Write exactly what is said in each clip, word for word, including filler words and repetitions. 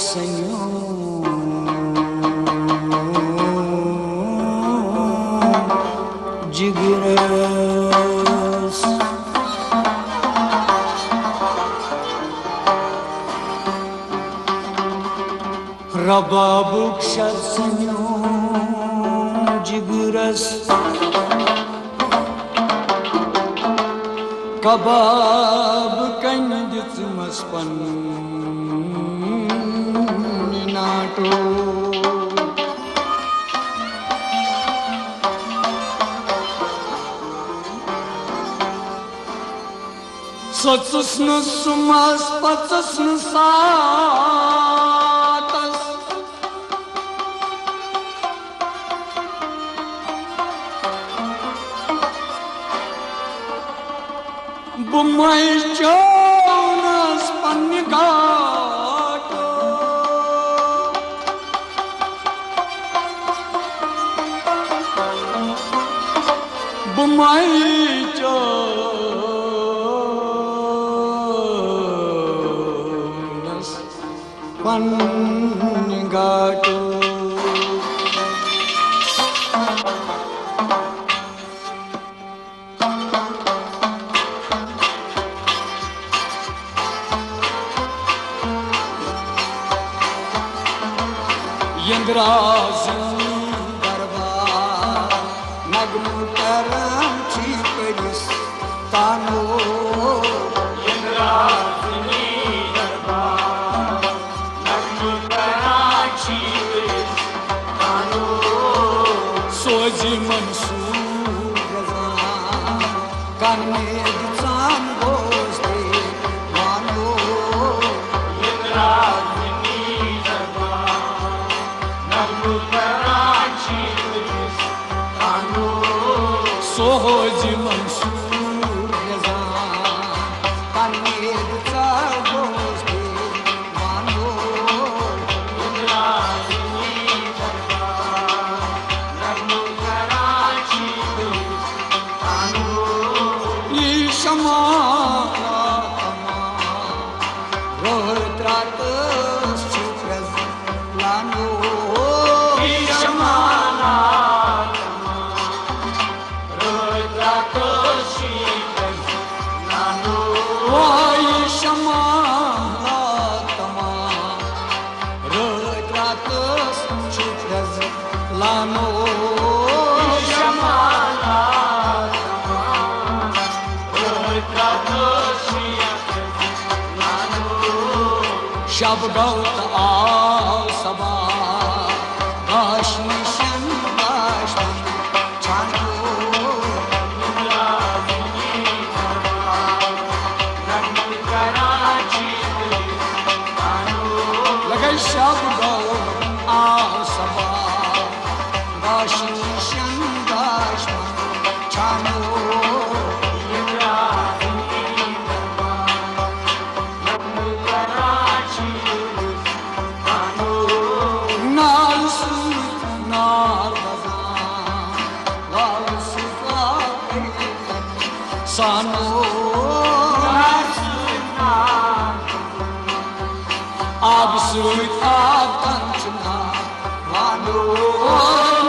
سنیو جگرس۔ ربابُک شر سنیو جگرس۔ کباب کنہِ دِژمس پننہِ ناٹو۔ سۄژس نہٕ سُمس، پژس نہٕ ساتس۔ بہٕ مَے چیونَس پننہِ گاٹو۔ بہٕ مَے چیونَس پننہِ گاٹو۔ یندرا زمین دربار نغمہٕ کران چھی پٔرِس تانو۔ یندرا زمین دربار نغمہٕ کران چھی پٔرِس تانو۔ سوزِ منصور رضا کن مےٚ دِژان دوستی وانو۔ یندرا زمین دربار نغمہٕ کران چھی پٔرِس تانو۔ سوزِ منصور رضا کن مےٚ دِژان دوستی وانو۔ یندرا زمین دربار نغمہٕ کران چھی پٔرِس تانو۔ یہِ شمع رٲتۍ راتس چھُ پرٛٮ۪زلانو۔ یہِ شمع رٲتۍ راتس چھُ پرٛٮ۪زلانو۔ وای شمع تمام رٲتۍ راتس چھُ پرٛٮ۪زلانو۔ شمع تمام رٲتۍ راتس چھُ پرٛٮ۪زلانو۔ شب گوٚو تہٕ آو صبا، گاش نِشن گاش لگے شب گوٚو آو صبا، گاش نِشن گاش چھانو۔ نال سۭتۍ نال وزان، لال سۭتۍ لال کٔرِتھ سانو۔ آب سۭتۍ آب کن چھُ نار وانو۔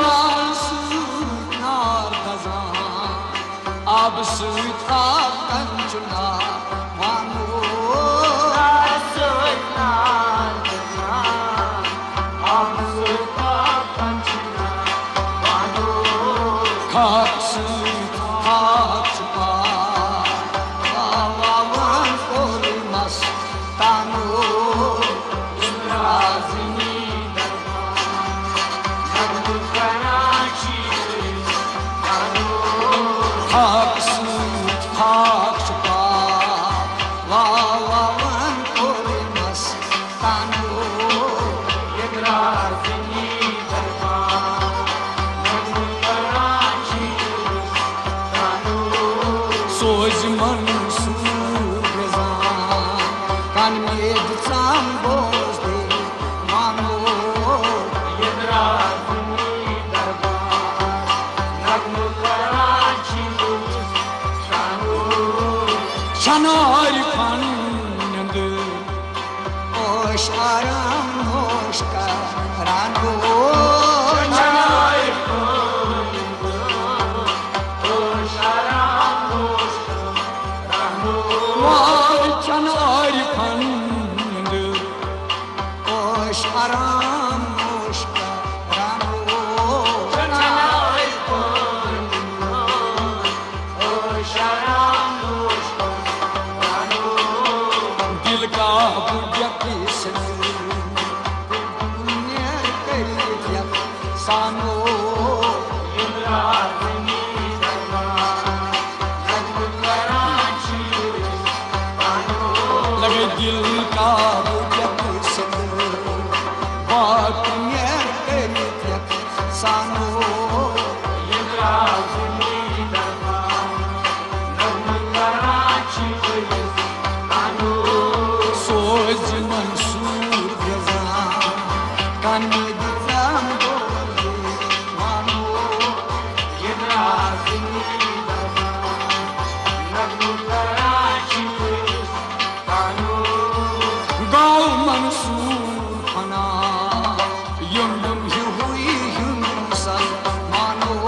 نار سۭتۍ نار دزان، آب سۭتۍ آب کن چھُ نار وانو۔ نار سۭتۍ نار دزان، آب سۭتۍ آب کن چھُ نار وانو۔ خاک سۭتۍ خاک چھُ پاک، آب وَوان کوٚر مَس تانو۔ رازنی دربار، نغمہٕ رام ہوش کا رانو۔ وال چن عارفن ہُنٛد اوش آرام اوش کا رانو۔ دل کا بجتی سنگ، دنیا کریت سانو۔ لگے دل کا بجتی سنگ، بات نیر کریت سانو۔ سوز منصور گزان، کن دِژم بوزی وانو۔ گو منصور فنا، یُنڈم ہیوی ہیوسن مانو۔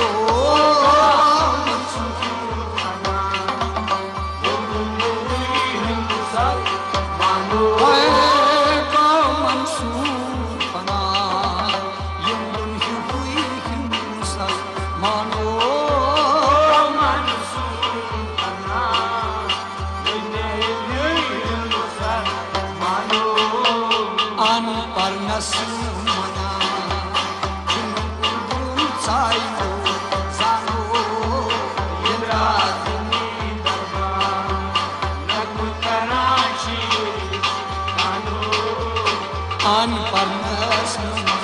ان پرنس منا، چھُنہٕ اردو ژایو زانو۔ ان پرنس منا،